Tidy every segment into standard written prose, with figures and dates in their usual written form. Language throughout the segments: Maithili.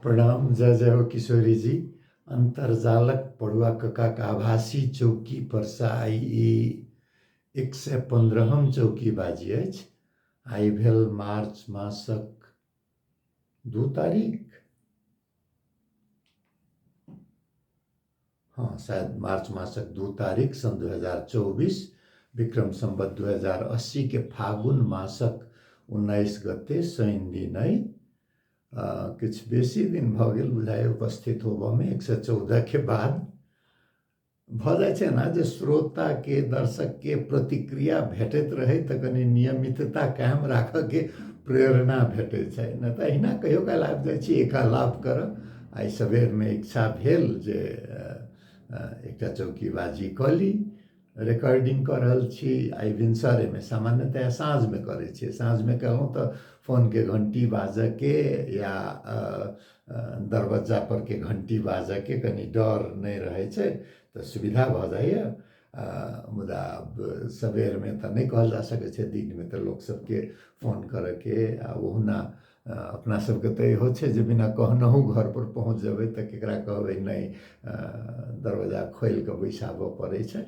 प्रणाम, जय जय हो किशोरी जी। अन्तर्जालक पढ़ुआ ककाक आभासी चौकी परसँ आइ ई 115म चौकी बाजी अछि। आइ भेल मार्च मासक 2 तारीख, हँ शायद मार्च मासक 2 तारीख सन् 2024, विक्रम सम्वत 2080 के फागुन मासक 19 गते शनि दिन अइ। किछु बेसी दिन भऽ गेल बुझाइ उपस्थित होबऽमे। 114 के बाद भऽ जाइ छै ने जे श्रोताके दर्शकके प्रतिक्रिया भेटैत रहै तऽ कनि नियमितता कायम राखऽके प्रेरणा भेटै छै, नहि तऽ अहिना कहियो काल आबि जाइ छी एकालाप करऽ। आइ सबेरमे इच्छा भेल जे एकटा चौकीबाजी कऽ ली। रिकॉर्डिंग कऽ रहल छी आइ भिनसरेमे, सामान्यतया साँझमे करै छियै। साँझमे केलहुँ तऽ फोनके घण्टी बाजऽके या दरवज्जा परके घण्टी बाजऽके कनि डर नहि रहै छै तऽ सुविधा भऽ जाइए। मुदा सबेरमे तऽ नहि कहल जा सकै छै, दिनमे तऽ लोकसभके फोन करऽके आ ओहुना अपना सबके तऽ इहो छै जे बिना कहनहुँ घरपर पहुँच जेबै तऽ केकरा कहबै नहि, दरवाजा खोलि कऽ बैसाबऽ पड़ै छै।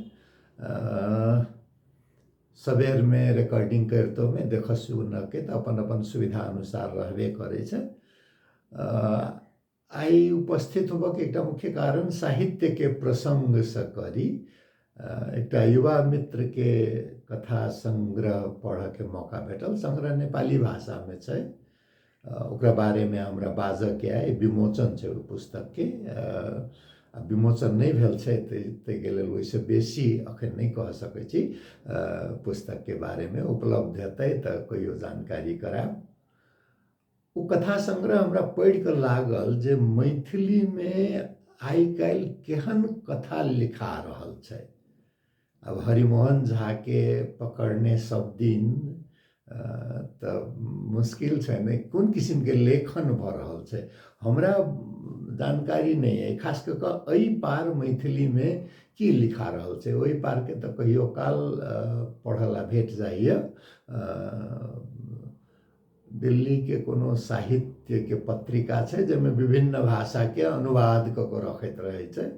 सबेरमे रिकॉर्डिंग करितोमे देखऽ सुनऽके तऽ अपन अपन सुविधा अनुसार रहबे करै छै। आइ उपस्थित होबऽके एकटा मुख्य कारण साहित्यके प्रसङ्गसँ करी। एकटा युवा मित्रके कथा सङ्ग्रह पढ़ऽके मौका भेटल। सङ्ग्रह नेपाली भाषामे छै, ओकरा बारेमे हमरा बाजऽके आइ विमोचन छै ओहि पुस्तकके। आ विमोचन नहि भेल छै ताहिके लेल ओहिसँ बेसी अखन नहि कह सकै छी पुस्तकके बारेमे। उपलब्ध हेतै तऽ कहियो जानकारी करायब। ओ कथा संग्रह हमरा पढ़ि कऽ लागल जे मैथिलीमे आइ काल्हि केहन कथा लिखा रहल छै। आब हरिमोहन झाके पकड़ने सब दिन तऽ मुश्किल छै ने, कोन किसिमके लेखन भऽ रहल छै हमरा जानकारी नहि अइ। खास कऽ कऽ एहि पार मैथिलीमे की लिखा रहल छै, ओहि पारके तऽ कहियो काल पढ़ऽ लए भेट जाइए। दिल्लीके कोनो साहित्यके पत्रिका छै जाहिमे विभिन्न भाषाके अनुवाद कऽ कऽ रखैत रहै छै।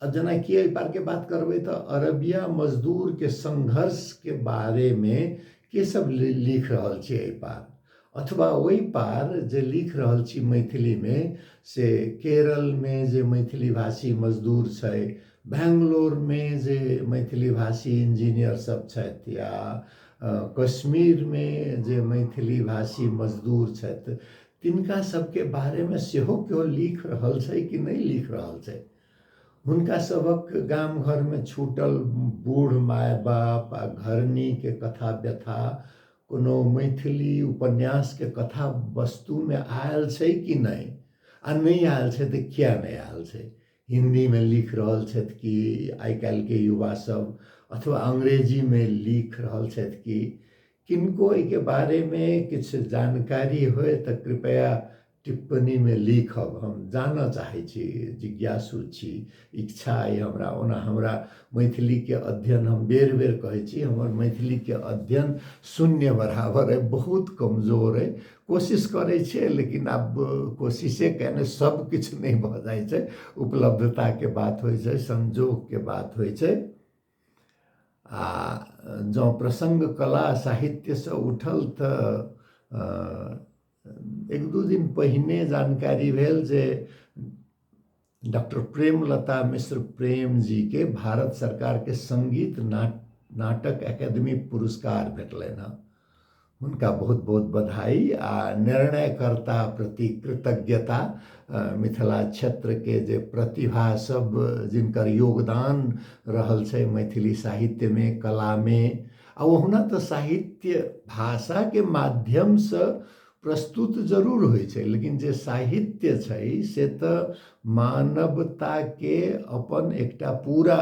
आ जेनाकि एहि पारके बात करबै तऽ अरबिया मजदूरके संघर्षके बारेमे के सब लिख रहल छै एहि पार, अथवा ओहि पार जे लिख रहल छी मैथिलीमे से केरलमे जे मैथिली भाषी मजदूर छै, बैंगलोरमे जे मैथिली भाषी इंजीनियर सब छथि, या कश्मीरमे जे मैथिली भाषी मजदूर छथि, तिनका सबके बारेमे सेहो केओ लिख रहल छै कि नहि लिख रहल छै। हुनका सभक गाम घरमे छूटल बूढ़ माय बाप आ घरनीके कथा व्यथा कोनो मैथिली उपन्यासके कथा वस्तुमे आयल छै कि नहि, आ नहि आयल छै तऽ किया नहि आयल छै। हिन्दीमे लिख रहल छथि कि आइ काल्हिके युवा सब, अथवा अंग्रेजीमे लिख रहल छथि कि? किनको एहिके बारेमे किछु जानकारी होय तऽ कृपया टिप्पणीमे लिखब, हम जानऽ चाहै छी, जिज्ञासु छी, इच्छा अइ हमरा। ओना हमरा मैथिलीके अध्ययन, हम बेर बेर कहै छी, हमर मैथिलीके अध्ययन शून्य बराबर अइ, बहुत कमजोर अइ। कोशिश करै छियै लेकिन आब कोशिशे कयने सब किछु नहि भऽ जाइ छै। उपलब्धताके बात होइ छै, संजोगके बात होइ छै। आ जँ प्रसङ्ग कला साहित्यसँ उठल तऽ एक दू दिन पहिने जानकारी भेल जे डॉक्टर प्रेमलता मिश्र प्रेम जीके भारत सरकारके सङ्गीत नाटक एकेडमी पुरस्कार भेटलनि हँ। हुनका बहुत बहुत बधाई आ निर्णयकर्ता प्रति कृतज्ञता। मिथिला क्षेत्रके जे प्रतिभा सब जिनकर योगदान रहल छै मैथिली साहित्यमे, कलामे, आ ओहुना तऽ साहित्य भाषाके माध्यमसँ प्रस्तुत जरूर होइ छै, लेकिन जे साहित्य छै से तऽ मानवताके अपन एकटा पूरा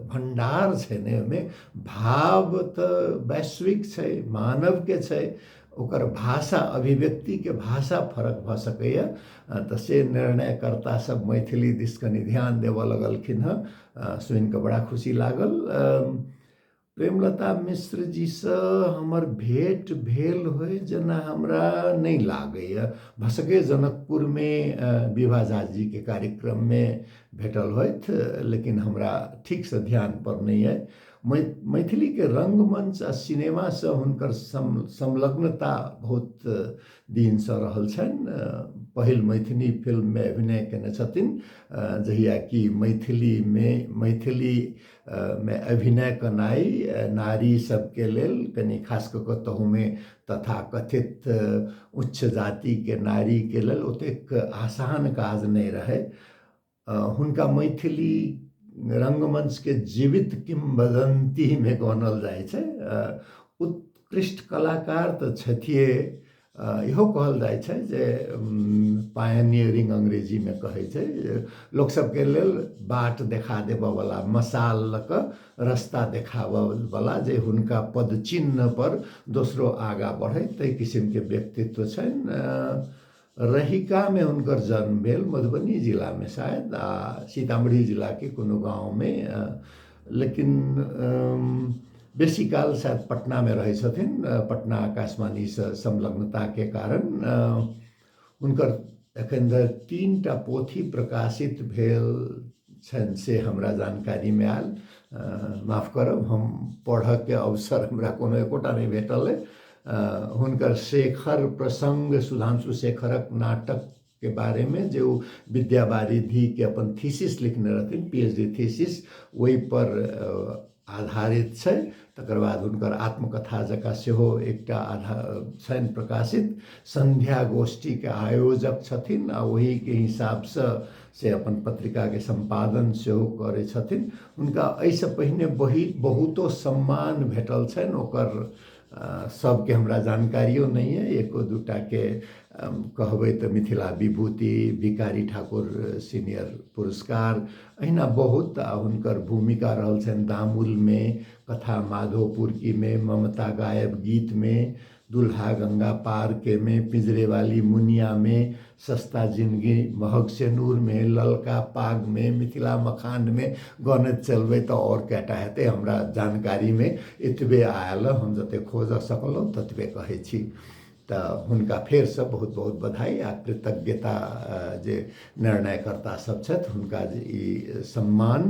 भण्डार छै ने, ओहिमे भाव तऽ वैश्विक छै, मानवके छै, ओकर भाषा अभिव्यक्तिके भाषा फरक भऽ सकैए। तऽ से निर्णयकर्ता सब मैथिली दिस कनि ध्यान देबऽ लगलखिन हँ, सुनिकऽ बड़ा खुशी लागल। प्रेमलता मिश्र जीसँ हमर भेँट भेल होय जेना हमरा नहि लागैए। भऽ सकैए जनकपुरमे विभा झा जीके कार्यक्रममे भेटल होथि, लेकिन हमरा ठीकसँ ध्यानपर नहि अइ। मैथिलीके रङ्गमञ्च आ सिनेमासँ हुनकर संलग्नता बहुत दिनसँ रहल छनि। पहिल मैथिली फिल्ममे अभिनय केने छथिन, जहिया कि मैथिलीमे मैथिली मे अभिनय केनाइ नारी सबके लेल कनि खास कऽ कऽ तहूमे तथाकथित उच्च जातिके नारीके लेल ओतेक आसान काज नहि रहै। हुनका मैथिली रङ्गमञ्चके जीवित किंवदन्तीमे गनल जाइ छै। उत्कृष्ट कलाकार तऽ छथिए, इहो कहल जाइ छै जे पायनियरिंग अंग्रेजीमे कहै छै, लोकसभके लेल बाट देखा देबयवला, मसाल लऽ कऽ रस्ता देखाबयवला, जे हुनका पद चिन्हपर दोसरो आगाँ बढ़ै, ताहि किसिमके व्यक्तित्व छनि। रहिकामे हुनकर जन्म भेल, मधुबनी जिलामे शायद, आ सीतामढ़ी जिलाके कोनो गाँवमे, लेकिन बेसी काल शायद पटनामे रहै छथिन। पटना आकाशवाणीसँ संलग्नताके कारण हुनकर एखन धरि 3टा पोथी प्रकाशित भेल छनि से हमरा जानकारीमे आयल। माफ करब, हम पढ़ऽके अवसर हमरा कोनो एकोटा नहि भेटल अइ। हुनकर शेखर प्रसङ्ग, सुधांशु शेखरक नाटकके बारेमे जे ओ विद्यावारिधिके अपन थीसिस लिखने रहथिन, PhD thesis, ओहिपर आधारित छै। तकर बाद हुनकर आत्मकथा जकाँ सेहो एकटा आधा छनि प्रकाशित। सन्ध्या गोष्ठीके आयोजक छथिन आ ओहिके हिसाबसँ से अपन पत्रिकाके सम्पादन सेहो करै छथिन। हुनका एहिसँ पहिने बहुतो सम्मान भेटल छनि, ओकर सबके हमरा जानकारियो नहि अइ, एको दूटाके कहबै तऽ मिथिला विभूति, भिखारी ठाकुर सीनियर पुरस्कार, अहिना बहुत। आ हुनकर भूमिका रहल छनि दामुलमे, कथा माधोपुरकीमे, ममता गायब गीतमे, दुल्हा गंगा पार के में, पिंजरे वाली मुनिया में, सस्ता जिंदगी महग सेनूर में, ललका पाग में, मिथिला मखान में। गनैत चलबै तऽ आओर कएटा हेतै, हमरा जानकारीमे एतबे आयल, हम जते खोजऽ सकलहुँ ततबे कहै छी। तऽ हुनका फेरसँ बहुत बहुत बधाई आ कृतज्ञता जे निर्णयकर्ता सब छथि हुनका जे ई सम्मान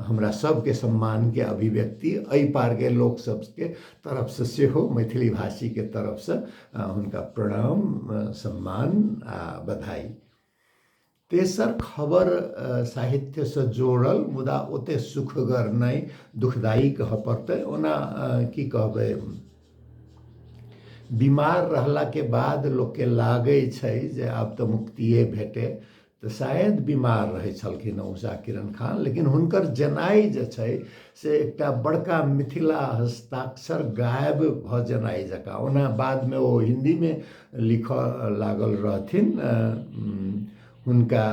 हमरा सबके सम्मानके अभिव्यक्ति एहि पारके लोक सबके तरफसँ सेहो, मैथिली भाषीके तरफसँ हुनका प्रणाम, सम्मान आ बधाई। तेसर खबर साहित्यसँ जोड़ल मुदा ओते सुखगर नहि, दुखदायी कहऽ पड़तै। ओना की कहबै, बीमार रहलाके बाद लोकके लागै छै जे आब तऽ मुक्तिए भेटै, तऽ शायद बीमार रहै छलखिन उषा किरण खान, लेकिन हुनकर जेनाइ जे छै से एकटा बड़का मिथिला हस्ताक्षर गायब भऽ जेनाइ जकाँ। ओना बादमे ओ हिन्दीमे लिखऽ लागल रहथिन। हुनका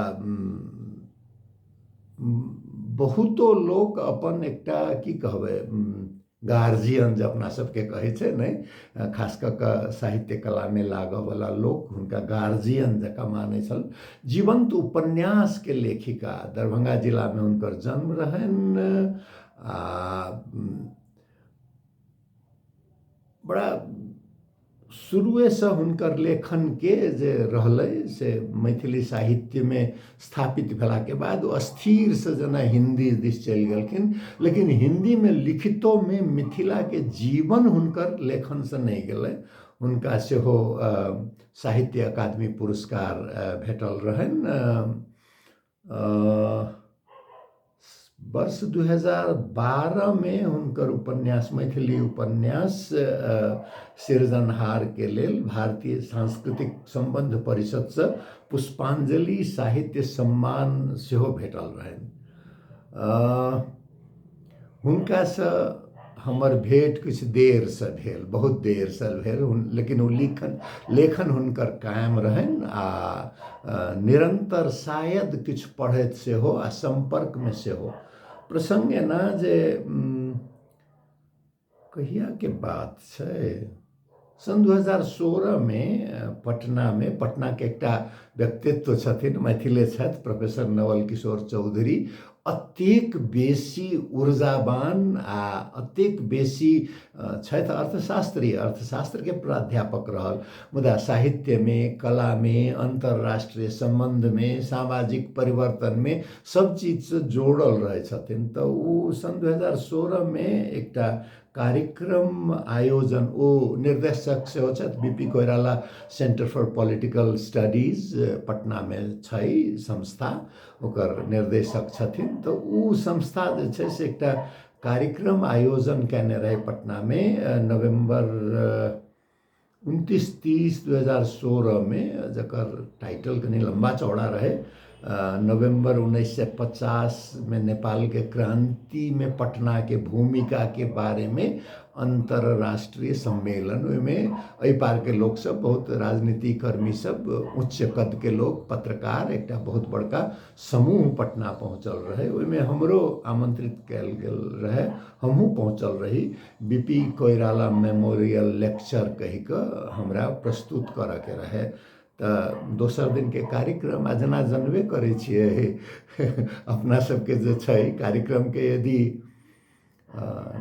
बहुतो लोक अपन एकटा की कहबै गार्जियन जे अपना सबके कहै छै ने, खास कऽ कऽ साहित्य कलामे लागऽवला लोक हुनका गार्जियन जकाँ मानै छल। जीवंत उपन्यासके लेखिका, दरभंगा जिलामे हुनकर जन्म रहनि आ बड़ा शुरुएसँ हुनकर लेखनके जे रहलै से मैथिली साहित्यमे स्थापित भेलाके बाद ओ स्थिरसँ जेना हिन्दी दिस चलि गेलखिन, लेकिन हिन्दीमे लिखितोमे मिथिलाके जीवन हुनकर लेखनसँ नहि गेलै। हुनका सेहो साहित्य अकादमी पुरस्कार भेटल रहनि। वर्ष 2012मे हुनकर उपन्यास, मैथिली उपन्यास सृजनहारके लेल भारतीय सांस्कृतिक सम्बन्ध परिषदसँ पुष्पांजलि साहित्य सम्मान सेहो भेटल रहनि। हुनकासँ हमर भेँट किछु देरसँ भेल, बहुत देरसँ भेल, लेकिन ओ लेखन हुनकर कायम रहनि आ निरन्तर शायद किछु पढ़ैत सेहो आ सम्पर्कमे सेहो। प्रसङ्ग एना जे कहियाके बात छै, सन् 2016मे पटनामे, पटनाके एकटा व्यक्तित्व छथिन, मैथिले छथि, प्रोफेसर नवल किशोर चौधरी, अतेक बेसी ऊर्जावान आ अतेक बेसी छथि अर्थशास्त्री, अर्थशास्त्रके प्राध्यापक रहल, मुदा साहित्यमे, कलामे, अन्तर्राष्ट्रीय सम्बन्धमे, सामाजिक परिवर्तनमे सब चीजसँ जोड़ल रहै छथिन। तऽ ओ सन् 2016मे एकटा कार्यक्रम आयोजन, ओ निर्देशक सेहो छथि, B P Koirala centre for political studies पटनामे छै संस्था, ओकर निर्देशक छथिन। तऽ ओ संस्था जे छै से एकटा कार्यक्रम आयोजन कयने रहै पटनामे नवम्बर 29-30-2016मे, जकर टाइटल कनि लम्बा चौड़ा रहै, नवम्बर 1950मे नेपालके क्रान्तिमे पटनाके भूमिकाके बारेमे अन्तर्राष्ट्रीय सम्मेलन। ओहिमे एहि पारके लोकसब, बहुत राजनीतिक कर्मी सब, उच्च कदके लोक, पत्रकार, एकटा बहुत बड़का समूह पटना पहुँचल रहै। ओहिमे हमरो आमंत्रित कयल गेल रहै, हमहूँ पहुँचल रही। B P Koirala memorial lecture कहि कऽ हमरा प्रस्तुत करऽके रहै। तऽ दोसर दिनके कार्यक्रम, आ जेना जनबे करै छियै अपना सबके जे छै कार्यक्रमके यदि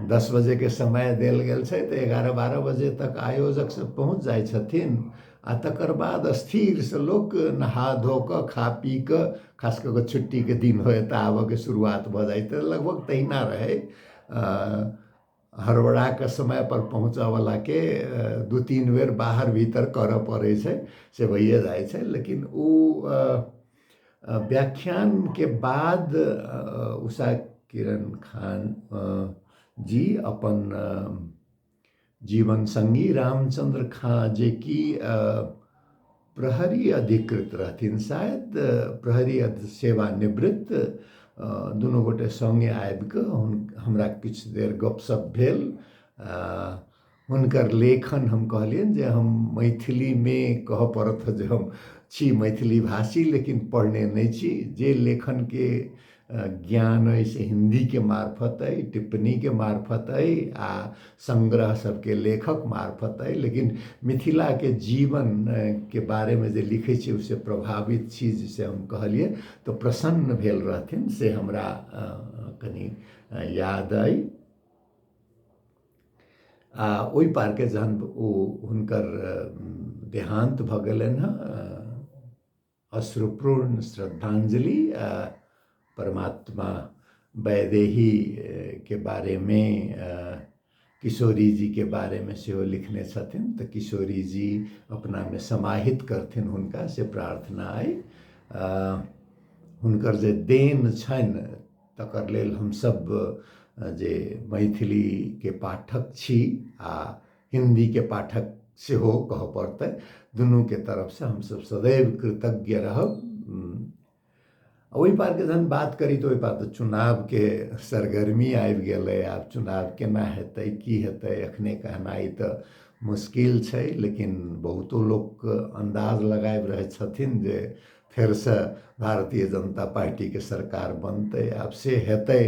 10 बजेके समय देल गेल छै तऽ 11-12 बजे तक आयोजक सब पहुँच जाइ छथिन, आ तकर बाद स्थिरसँ लोक नहा धो कऽ खा पी कऽ, खास कऽ कऽ छुट्टीके दिन होइ तऽ आबऽके शुरुआत भऽ जाइ। तऽ लगभग तहिना रहै। हड़बड़ा कऽ समयपर पहुँचऽवलाके 2-3 बेर बाहर भीतर करऽ पड़ै छै, से भइए जाइ छै। लेकिन ओ व्याख्यानके बाद उषा किरण खान जी अपन जीवन संगी रामचंद्र खां, जे कि प्रहरी अधिकृत रहथिन, शायद प्रहरी सेवानिवृत्त, दुनू गोटे सङ्गे आबि कऽ हमरा किछु देर गपशप भेल। हुनकर लेखन हम कहलियनि जे हम मैथिलीमे, कहऽ पड़त जे हम छी मैथिली भाषी लेकिन पढ़ने नहि छी, जे लेखनके ज्ञान अइ से हिन्दीके मार्फत अइ, टिप्पणीके मार्फत अइ आ संग्रह सबके लेखक मार्फत अइ, लेकिन मिथिलाके जीवनके बारेमे जे लिखै छी ओहिसँ प्रभावित छी, से हम कहलियै तऽ प्रसन्न भेल रहथिन, से हमरा कनि याद अइ। आ ओहि पारके जहन ओ हुनकर देहान्त भऽ गेलनि हँ, अश्रुपूर्ण श्रद्धांजलि। परमात्मा वैदेही के बारेमे, किशोरी जी के बारेमे सेहो लिखने छथिन, तऽ किशोरी जी अपनामे समाहित करथिन हुनका, से प्रार्थना अइ। हुनकर जे देन छनि तकर लेल हमसब जे मैथिलीके पाठक छी आ हिन्दीके पाठक सेहो कहऽ पड़तै, दुनूके तरफसँ हमसब सदैव कृतज्ञ रहब। ओहि पारके जहन बात करी तऽ ओहि पार तऽ चुनावके सरगर्मी आबि गेलै। आब चुनाव केना हेतै, की हेतै, एखने कहनाइ तऽ मुश्किल छै, लेकिन बहुतो लोक अन्दाज लगाबि रहल छथिन जे फेरसँ भारतीय जनता पार्टीके सरकार बनतै। आब से हेतै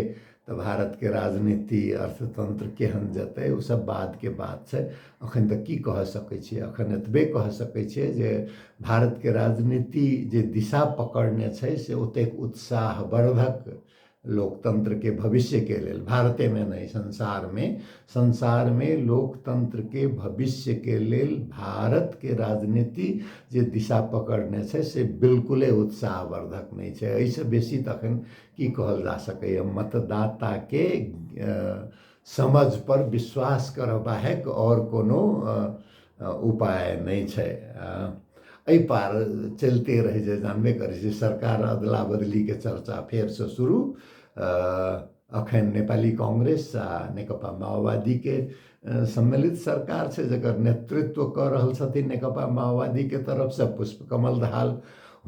तऽ भारतके राजनीति अर्थतंत्र केहन जेतै ओ सब बादके बात छै। अखन तऽ की कह सकै छियै, अखन एतबे कह सकै छियै जे भारतके राजनीति जे दिशा पकड़ने छै से ओतेक उत्साहवर्धक लोकतंत्रके भविष्यके लेल, भारतेमे नहि संसारमे, संसारमे लोकतंत्रके भविष्यके लेल भारतके राजनीति जे दिशा पकड़ने छै से बिल्कुले उत्साहवर्धक नहि छै। एहिसँ बेसी तखन की कहल जा सकैए? मतदाताके समझ पर विश्वास करऽ बाहेक आओर कोनो उपाय नहि छै। एहि पार चलिते रहै छै, जानबे करै छी, सरकार अदला बदलीके चर्चा फेरसँ शुरू। अखन नेपाली कांग्रेस आ नेकपा माओवादीके सम्मिलित सरकार छै, जकर नेतृत्व कऽ रहल छथिन नेकपा माओवादीके तरफसँ पुष्पकमल दाहाल।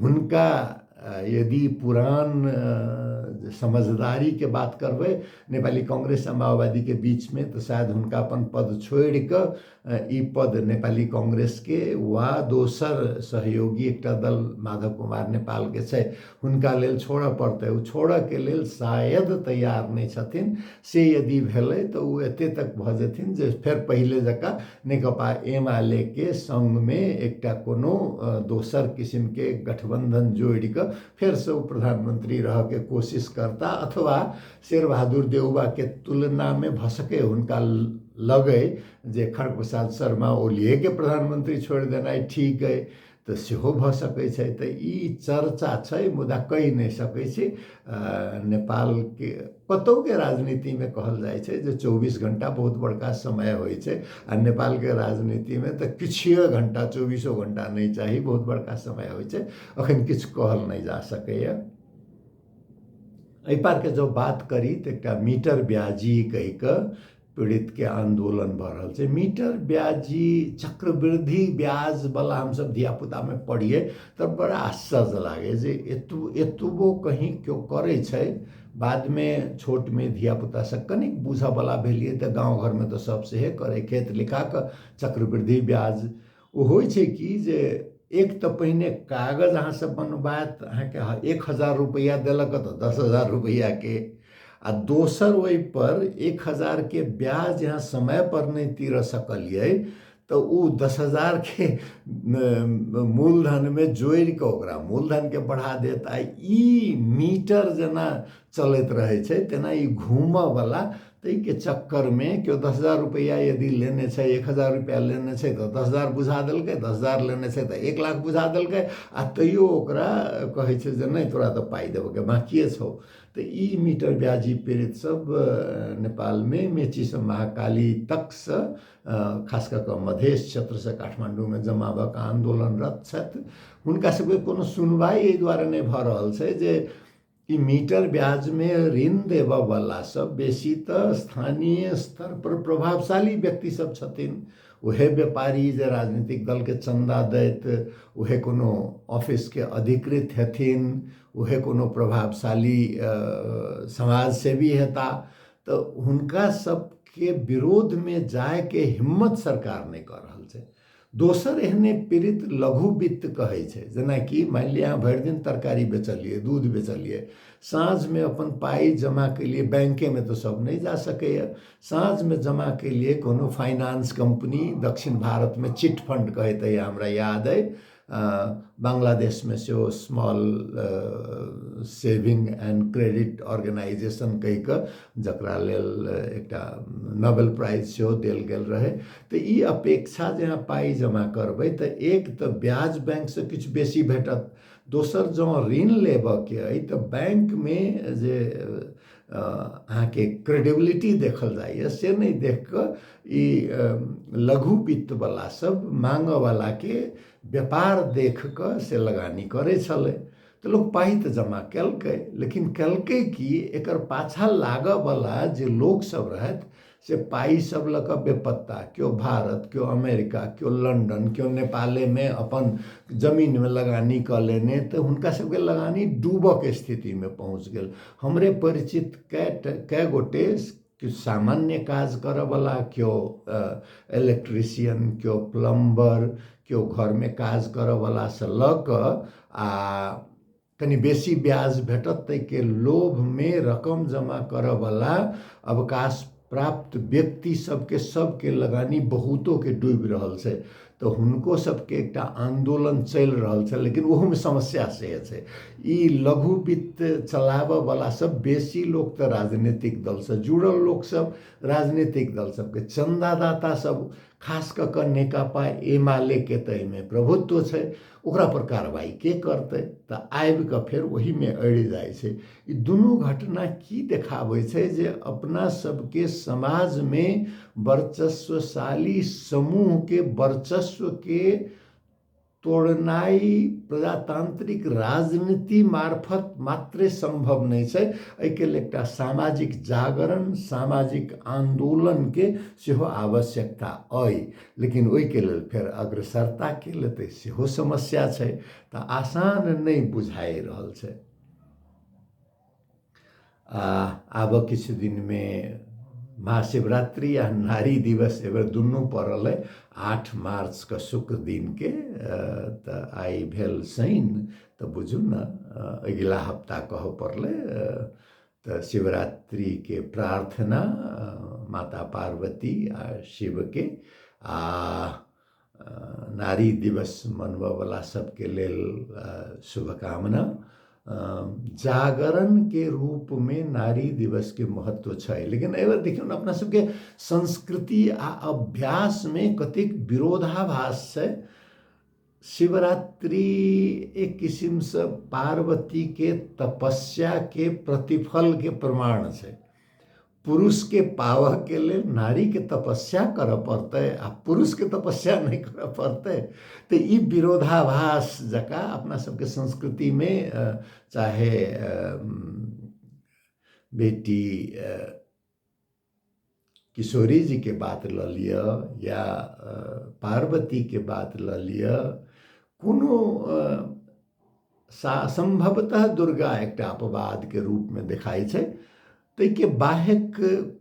हुनका यदि पुरान समझदारीके बात करबै नेपाली कांग्रेस आ माओवादीके बीचमे, तऽ शायद हुनका अपन पद छोड़ि कऽ ई पद नेपाली कांग्रेसके वा दोसर सहयोगी एकटा दल माधव कुमार नेपालके छै हुनका लेल छोड़ऽ पड़तै। ओ छोड़ऽके लेल शायद तैयार नहि छथिन। से यदि भेलै तऽ ओ एते तक भऽ जेथिन जे फेर पहिले जकाँ नेकपा एमालेके सङ्गमे एकटा कोनो दोसर किसिमके गठबन्धन जोड़िकऽ फेरसँ ओ प्रधानमन्त्री रहऽके कोशिश करता, अथवा शेरबहादुर देउबाके तुलनामे भऽ सकै हुनका लगै जे खड़ग प्रसाद शर्मा ओलिएके प्रधानमन्त्री छोड़ि देनाइ ठीक अइ, तऽ सेहो भऽ सकै छै। तऽ ई चर्चा छै, मुदा कहि नहि सकै छी। नेपालके कतहुके राजनीतिमे कहल जाइ छै जे 24 घण्टा बहुत बड़का समय होइ छै, आ नेपालके राजनीतिमे तऽ किछुए घण्टा, 24 घण्टा नहि चाही, बहुत बड़का समय होइ छै। अखन किछु कहल नहि जा सकैए। एहि पारके जँ बात करी तऽ एकटा मीटर ब्याजी कहि कऽ पीड़ितके आन्दोलन भऽ रहल छै। मीटर ब्याजी चक्रवृद्धि ब्याजवला हमसभ धियापुतामे पढ़ियै तऽ बड़ा आश्चर्य लागै जे एतबो कहीं केओ करै छै। बादमे छोटमे धियापुतासँ कनिक बुझऽवला भेलियै तऽ गाँव घरमे तऽ सब सेहे करै, खेत लिखा कऽ चक्रवृद्धि ब्याज। ओ होइ छै कि जे एक तऽ पहिने कागज अहाँ सब बनबायत, अहाँके 1000 रुपैआ देलक तऽ 10,000 रुपैआके, आ दोसर ओहिपर 1000के ब्याज अहाँ समयपर नहि तीर सकलियै तऽ ओ 10,000के मूलधनमे जोड़िकऽ ओकरा मूलधनके बढ़ा देत। आ ई मीटर जेना चलैत रहै छै तेना ई घूमऽवला, ताहिके चक्करमे केओ 10,000 रुपैआ यदि लेने छै, 1000 रुपैआ लेने छै तऽ 10,000 बुझा देलकै, 10,000 लेने छै तऽ 1 लाख बुझा देलकै, आ तैयो ओकरा कहै छै जे नहि तोरा तऽ पाइ देबऽके बाँकिए छौ। तऽ ई मीटर ब्याजी पीड़ित सब नेपालमे मेचीसँ महाकाली तकसँ खास कऽ कऽ मधेश क्षेत्रसँ काठमाण्डूमे जमा भऽ कऽ आन्दोलनरत छथि। हुनका सबके कोनो सुनवाइ एहि दुआरे नहि भऽ रहल छै जे ई मीटर ब्याजमे ऋण देबऽवला सब बेसी तऽ स्थानीय स्तर पर प्रभावशाली व्यक्ति सब छथिन। उहे व्यापारी जे राजनीतिक दलके चन्दा दैत, उहे कोनो ऑफिसके अधिकृत हेथिन, उहे कोनो प्रभावशाली समाजसेवी हेता, तऽ हुनका सबके विरोधमे जायके हिम्मत सरकार नहि कऽ रहल छै। दोसर एहने पीड़ित लघु वित्त कहै छै, जेनाकि मानि लिअ अहाँ भरि दिन तरकारी बेचलियै, दूध बेचलियै, साँझमे अपन पाइ जमा केलियै, बैंकेमे तऽ सब नहि जा सकैए, साँझमे जमा केलियै कोनो फाइनेंस कम्पनी, दक्षिण भारतमे चिट फंड कहैत अइ, हमरा याद अइ, बांग्लादेशमे सेहो small saving and credit organisation कहि कऽ जकरा लेल एकटा नोबेल प्राइज सेहो देल गेल रहै। तऽ ई अपेक्षा जे अहाँ पाइ जमा करबै तऽ एक तऽ ब्याज बैंकसँ किछु बेसी भेटत, दोसर जँ ऋण लेबऽके अइ तऽ बैंकमे जे अहाँके क्रेडिबिलिटी देखल जाइए से नहि देख कऽ ई लघु वित्तवला सब माँगऽवलाके व्यापार देख कऽ से लगानी करै छलै। तऽ लोक पाइ तऽ जमा केलकै, लेकिन केलकै कि एकर पाछाँ लागऽवला जे लोकसब रहथि से पाइ सब लऽ कऽ बेपत्ता, केओ भारत, केओ अमेरिका, केओ लंडन, केओ नेपालेमे अपन जमीनमे लगानी कऽ लेने, तऽ हुनका सबके लगानी डूबऽके स्थितिमे पहुँच गेल। हमरे परिचित कए गोटे किछु सामान्य काज करऽवला, केओ इलेक्ट्रिशियन, केओ प्लम्बर, केओ घरमे काज करऽवलासँ लऽ कऽ आ कनि बेसी ब्याज भेटत ताहिके लोभमे रकम जमा करऽवला अवकाश प्राप्त व्यक्ति सबके सबके लगानी बहुतोके डूबि रहल छै। तऽ हुनको सबके एकटा आन्दोलन चलि रहल छै, लेकिन ओहूमे समस्या से छै। ई लघु वित्त चलाबऽवला सब बेसी लोक तऽ राजनीतिक दलसँ जुड़ल लोकसब, राजनीतिक दल सबके चन्दादाता सब, खास कऽ कऽ नेकपा एमालेके तऽ एहिमे प्रभुत्व छै, ओकरा पर कार्रवाई के करतै? तऽ आबि कऽ फेर ओहिमे अड़ि जाइ छै। ई दुनू घटना की देखाबै छै जे अपना सबके समाजमे वर्चस्वशाली समूहके वर्चस्वके तोड़नाइ प्रजातांत्रिक राजनीति मार्फत मात्रे सम्भव नहि छै। एहिके लेल एकटा सामाजिक जागरण, सामाजिक आन्दोलनके सेहो आवश्यकता अइ, लेकिन ओहिके लेल फेर अग्रसरता के लेतै सेहो समस्या छै। तऽ आसान नहि बुझाइ रहल छै। आ आब किछु दिनमे महाशिवरात्रि आ नारी दिवस एहिबेर दुनू पड़ल अइ 8 मार्चके शुक्र दिनके। तऽ आइ भेल शनि, तऽ बुझू ने अगिला हफ्ता कहऽ पड़लै। तऽ शिवरात्रिके प्रार्थना माता पार्वती आ शिवके, आ नारी दिवस मनबऽवला सबके लेल शुभकामना। जागरणके रूपमे नारी दिवसके महत्व छै, लेकिन एहिबेर देखियौ ने अपना सबके संस्कृति आ अभ्यासमे कतेक विरोधाभास छै। शिवरात्रि एक किसिमसँ पार्वतीके तपस्याके प्रतिफलके प्रमाण छै। पुरुषके पाबऽके लेल नारीके तपस्या करऽ पड़तै आ पुरुषके तपस्या नहि करऽ पड़तै, तऽ ई विरोधाभास जकाँ अपना सबके संस्कृतिमे चाहे बेटी किशोरी जीके बात लऽ लिअ या पार्वतीके बात लऽ लिअ, कोनो सम्भवतः दुर्गा एकटा अपवादके रूपमे देखाइ छै। ताहिके बाहेक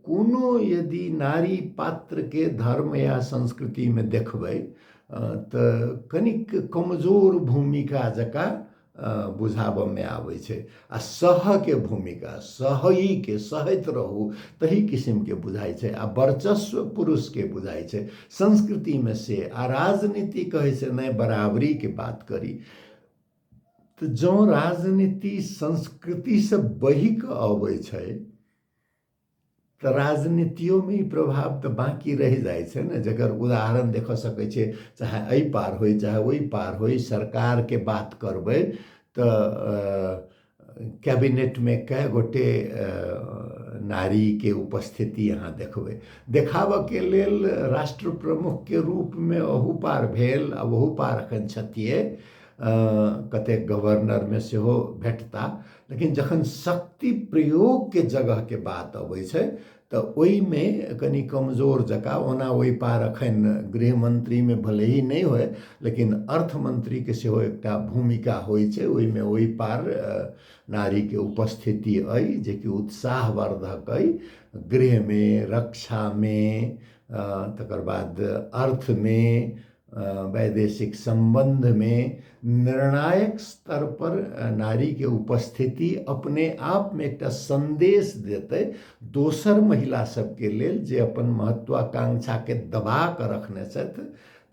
कोनो यदि नारी पात्रके धर्म या संस्कृतिमे देखबै तऽ कनिक कमजोर भूमिका जकाँ बुझाबऽमे आबै छै, आ सहके भूमिका, सहैके, सहैत रहू तही किसिमके बुझाइ छै, आ वर्चस्व पुरुषके बुझाइ छै संस्कृतिमे से। आ राजनीति कहै छै नहि बराबरीके बात करी, तऽ जँ राजनीति संस्कृतिसँ बहि कऽ अबै छै तऽ राजनीतियोमे ई प्रभाव तऽ बाँकी रहि जाइ छै ने, जकर उदाहरण देखऽ सकै छियै चाहे एहि पार होइ चाहे ओहि पार होइ। सरकारके बात करबै तऽ कैबिनेटमे कए गोटे नारीके उपस्थिति अहाँ देखबै। देखाबऽके लेल राष्ट्र प्रमुखके रूपमे अहू पार भेल आ ओहू पार एखन छथिए, कतेक गवर्नरमे सेहो भेटता, लेकिन जखन शक्ति प्रयोगके जगहके बात अबै छै तऽ ओहिमे कनि कमजोर जकाँ। ओना ओहि पार एखन गृहमन्त्रीमे भले ही नहि होइ, लेकिन अर्थमन्त्रीके सेहो एकटा भूमिका होइ छै ओहिमे, ओहि पार नारीके उपस्थिति अइ जेकि उत्साहवर्धक अइ। गृहमे, रक्षामे, तकर बाद अर्थमे, वैदेशिक सम्बन्धमे निर्णायक स्तर पर नारीके उपस्थिति अपने आपमे एकटा सन्देश देतै दोसर महिला सबके लेल जे अपन महत्वाकांक्षाके दबा कऽ रखने छथि,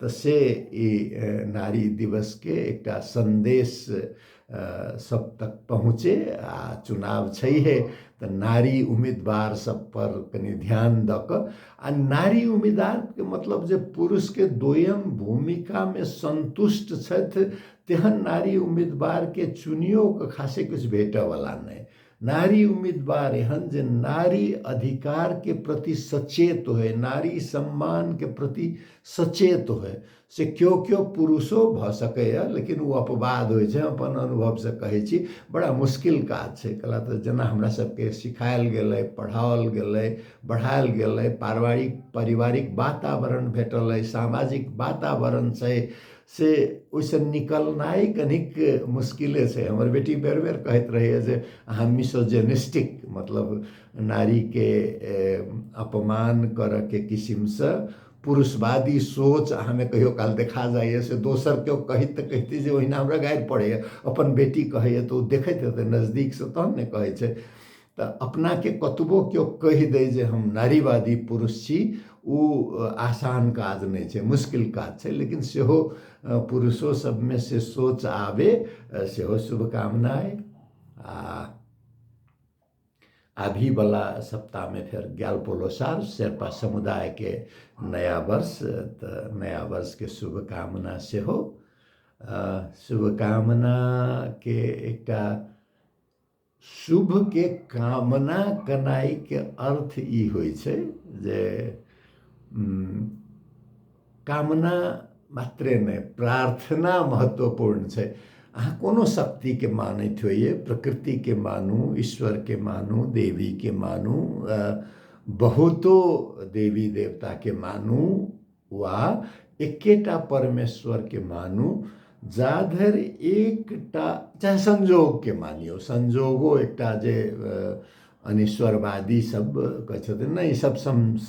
तऽ से ई नारी दिवसके एकटा सन्देश सब तक पहुँचे। आ चुनाव छैहे तऽ नारी उम्मीदवार सब पर कनि ध्यान दऽ कऽ, आ नारी उम्मीदवारके मतलब जे पुरुषके दोयम भूमिकामे सन्तुष्ट छथि तेहन नारी उम्मीदवारके चुनियो कऽ खासे किछु भेटऽवला नहि। नारी उम्मीदवार एहन जे नारी अधिकारके प्रति सचेत होय, नारी सम्मानके प्रति सचेत होय, से केओ केओ पुरुषो भऽ सकैए, लेकिन ओ अपवाद होइ छै। अपन अनुभवसँ कहै छी, बड़ा मुश्किल काज छै। कला तऽ जेना हमरा सबके सिखायल गेलै, पढ़ाओल गेलै, बढ़ायल गेलै, पारिवारिक वातावरण भेटल अइ, सामाजिक वातावरण छै, से ओहिसँ निकलनाइ कनिक मुश्किले छै। हमर बेटी बेर बेर कहैत रहैए जे अहाँ मिसोजेनिस्टिक, मतलब नारीके अपमान करऽके किसिमसँ पुरुषवादी सोच अहाँमे कहियो काल देखा जाइए। से दोसर केओ कहैत तऽ कहिते जे ओहिना हमरा गारि पड़ैए, अपन बेटी कहैए तऽ ओ देखैत हेतै नजदीकसँ तहन ने कहै छै। तऽ अपनाके कतबो केओ कहि दै जे हम नारीवादी पुरुष छी, ओ आसान काज नहि छै, मुश्किल काज छै। लेकिन सेहो पुरुषो सबमे से सोच आबे, सेहो शुभकामना अइ। आ अभीवला सप्ताहमे फेर ग्याल्पो लोसार, शेर्पा समुदायके नया वर्ष, तऽ नया वर्षके शुभकामना सेहो। शुभकामनाके एकटा शुभके कामना केनाइके अर्थ ई होइ छै जे कामना मात्रे नहि, प्रार्थना महत्वपूर्ण छै। अहाँ कोनो शक्तिके मानैत होइए, प्रकृतिके मानू, ईश्वरके मानू, देवीके मानू, बहुतो देवी देवताके मानू वा एकेटा परमेश्वरके मानू, जाधरि एकटा चाहे संजोगके मानियौ, संजोगो एकटा जे अनिश्वरवादी सब कहै छथिन नहि, ई सब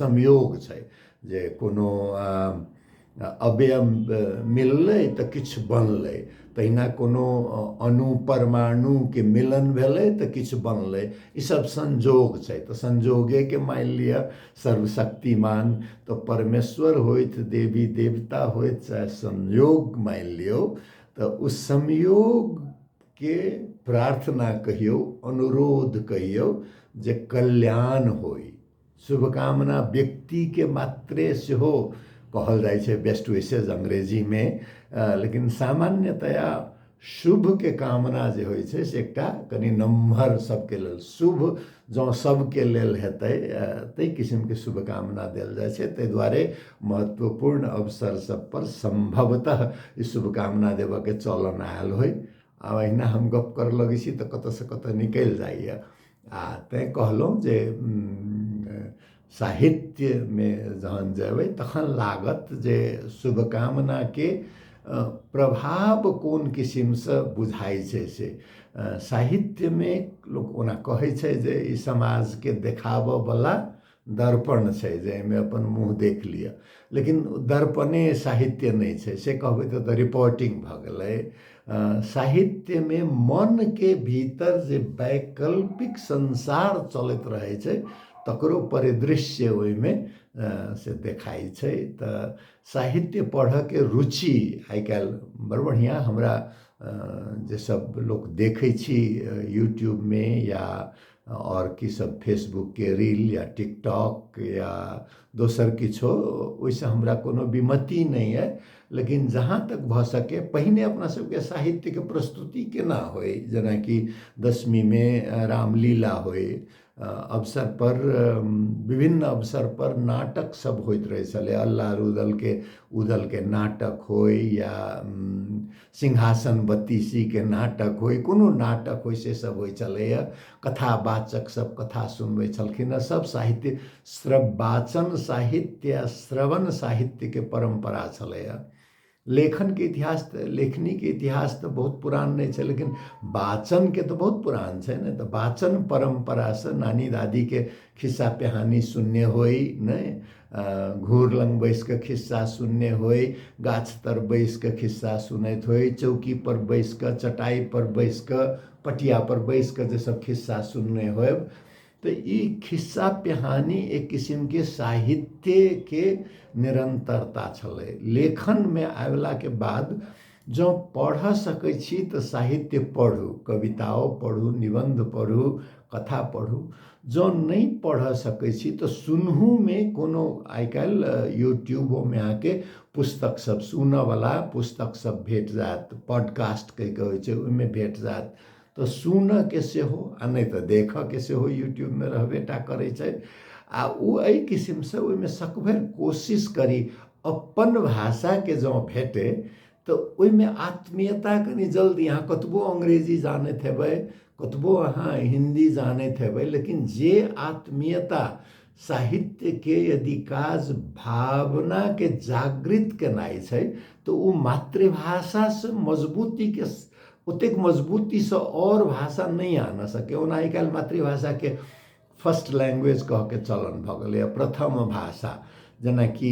संयोग छै जे कोनो अवयव मिललै तऽ किछु बनलै, तहिना कोनो अणु परमाणुके मिलन भेलै तऽ किछु बनलै, ईसब संयोग छै। तऽ संयोगेके मानि लिअ सर्वशक्तिमान, तऽ परमेश्वर होथि, देवी देवता होथि, चाहे संयोग मानि लियौ, तऽ ओ संयोगके प्रार्थना कहियौ, अनुरोध कहियौ जे कल्याण होइ। शुभकामना व्यक्तिके मात्रे सेहो कहल जाइ छै, बेस्ट विशेज अंग्रेजीमे, लेकिन सामान्यतया शुभके कामना जे होइ छै से एकटा कनि नम्हर सबके लेल शुभ जँ सबके लेल हेतै ताहि किसिमके शुभकामना देल जाइ छै। ताहि दुआरे महत्वपूर्ण अवसर सब पर सम्भवतः ई शुभकामना देबऽके चलन आयल होइ। आ अहिना हम गप करऽ लगै छी तऽ कतऽसँ कतऽ निकलि जाइए, आ तैँ कहलहुँ जे साहित्यमे जहन जेबै तखन लागत जे शुभकामनाके प्रभाव कोन किसिमसँ बुझाइ छै। से साहित्यमे लोक ओना कहै छै जे ई समाजके देखाबऽवला दर्पण छै, जे एहिमे अपन मुँह देख लिअ, लेकिन दर्पणे साहित्य नहि छै, से कहबै तऽ रिपोर्टिंग भऽ गेलै। साहित्यमे मनके भीतर जे वैकल्पिक संसार चलैत रहै छै तकरो परिदृश्य ओहिमे से देखाइ छै। तऽ साहित्य पढ़ऽके रुचि आइ काल्हि बड़ बढ़िआँ, हमरा जे सब लोक देखै छी यूट्यूबमे या आओर की सब फेसबुकके रील या टिकटॉक या दोसर किछो, ओहिसँ हमरा कोनो विमति नहि अइ, लेकिन जहाँ तक भऽ सके पहिने अपना सबके साहित्यके प्रस्तुति केना होइ, जेनाकि दशमीमे रामलीला होइ, अवसर पर विभिन्न अवसर पर नाटक सब होइत रहै छलै, अल्लाह रुदलके उदलके नाटक होइ या सिंहासन बत्तीसीके नाटक होइ, कोनो नाटक होइ, से सब होइ छलैए। कथावाचक सब कथा सुनबै छलखिन हँ। सब साहित्य वाचन साहित्य आ श्रवण साहित्यके परम्परा छलैए। लेखनके इतिहास तऽ, लेखनीके इतिहास तऽ बहुत पुरान नहि छै, लेकिन वाचनके तऽ बहुत पुरान छै ने। तऽ वाचन परम्परासँ नानी दादीके खिस्सा पिहानी सुनने होइ, नहि घूर लग बैस कऽ खिस्सा सुनने होइ, गाछ तर बैस कऽ खिस्सा सुनैत होइ, चौकी पर बैस कऽ, चटाइ पर बैस कऽ, पटिया पर बैस कऽ जे सब खिस्सा सुनने होयब, तऽ ई खिस्सा पिहानी एक किसिमके साहित्यके निरन्तरता छलै। लेखनमे आबलाके बाद जँ पढ़ऽ सकै छी तऽ साहित्य पढ़ू, कविताओ पढ़ू, निबन्ध पढ़ू, कथा पढ़ू। जँ नहि पढ़ऽ सकै छी तऽ सुनहूमे कोनो आइ काल्हि यूट्यूबोमे अहाँके पुस्तक सब सुनऽवला पुस्तक सब भेट जायत, पॉडकास्ट कहि कऽ होइ छै ओहिमे भेट जायत, तऽ सुनऽके सेहो आ नहि तऽ देखऽके सेहो यूट्यूबमे रहबे टा करै छै। आ ओ एहि किसिमसँ ओहिमे सकभरि कोशिश करी अपन भाषाके जँ भेटै तऽ ओहिमे आत्मीयता कनि जल्दी, अहाँ कतबो अंग्रेजी जानैत हेबै, कतबो अहाँ हिन्दी जानैत हेबै, लेकिन जे आत्मीयता साहित्यके यदि काज भावनाके जागृत केनाइ छै तऽ ओ मातृभाषासँ मजबूतीके ओतेक मजबूतीसँ आओर भाषा नहि आनऽ सकै। ओना आइ काल्हि मातृभाषाके फर्स्ट लैंग्वेज कहके चलन भऽ गेलैए, प्रथम भाषा। जेनाकि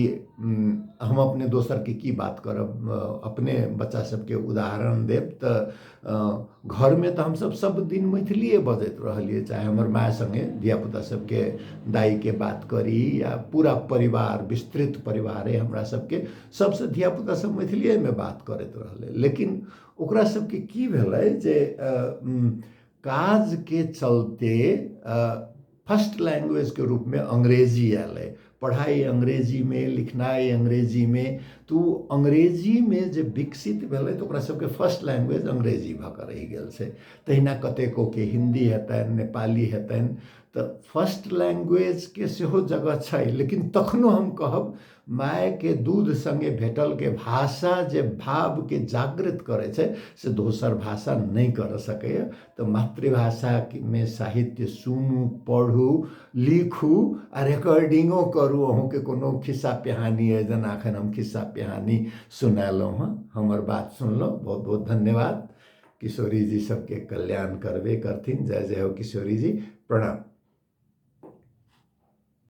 हम अपने दोसरके की बात करब, अपने बच्चा सबके उदाहरण देब तऽ घरमे तऽ हमसब सब दिन मैथिलिए बजैत रहलियै, चाहे हमर माय सङ्गे धियापुता सबके दाइके बात करी या पूरा परिवार, विस्तृत परिवार अइ हमरा सबके, सबसँ धियापुता सब मैथिलिएमे बात करैत रहलै। लेकिन ओकरा सबके की भेलै जे काजके चलते फर्स्ट लैंग्वेजके रूपमे अंग्रेजी आयल, पढ़ाइ अंग्रेजीमे, लिखनाइ अंग्रेजीमे, तऽ ओ अंग्रेजीमे जे विकसित भेलै तऽ ओकरा सबके फर्स्ट लैंग्वेज अंग्रेजी भऽ कऽ रहि गेल छै। तहिना कतेकोके हिन्दी हेतनि, नेपाली हेतनि, तऽ फर्स्ट लैंग्वेजके सेहो जगह छै। लेकिन तखनो हम कहब मायके दूध सङ्गे भेटलके भाषा जे भावके जागृत करै छै से दोसर भाषा नहि कर सकैए। तऽ मातृभाषामे साहित्य सुनू, पढ़ू, लिखू आ रिकॉर्डिंगो करू। अहूँके कोनो खिस्सा पिहानी अइ, जेना एखन हम खिस्सा पिहानी सुनेलहुँ हँ, हमर बात सुनलहुँ, बहुत बहुत धन्यवाद। किशोरी जी सबके कल्याण करबे करथिन। जय जय हो किशोरी जी, प्रणाम।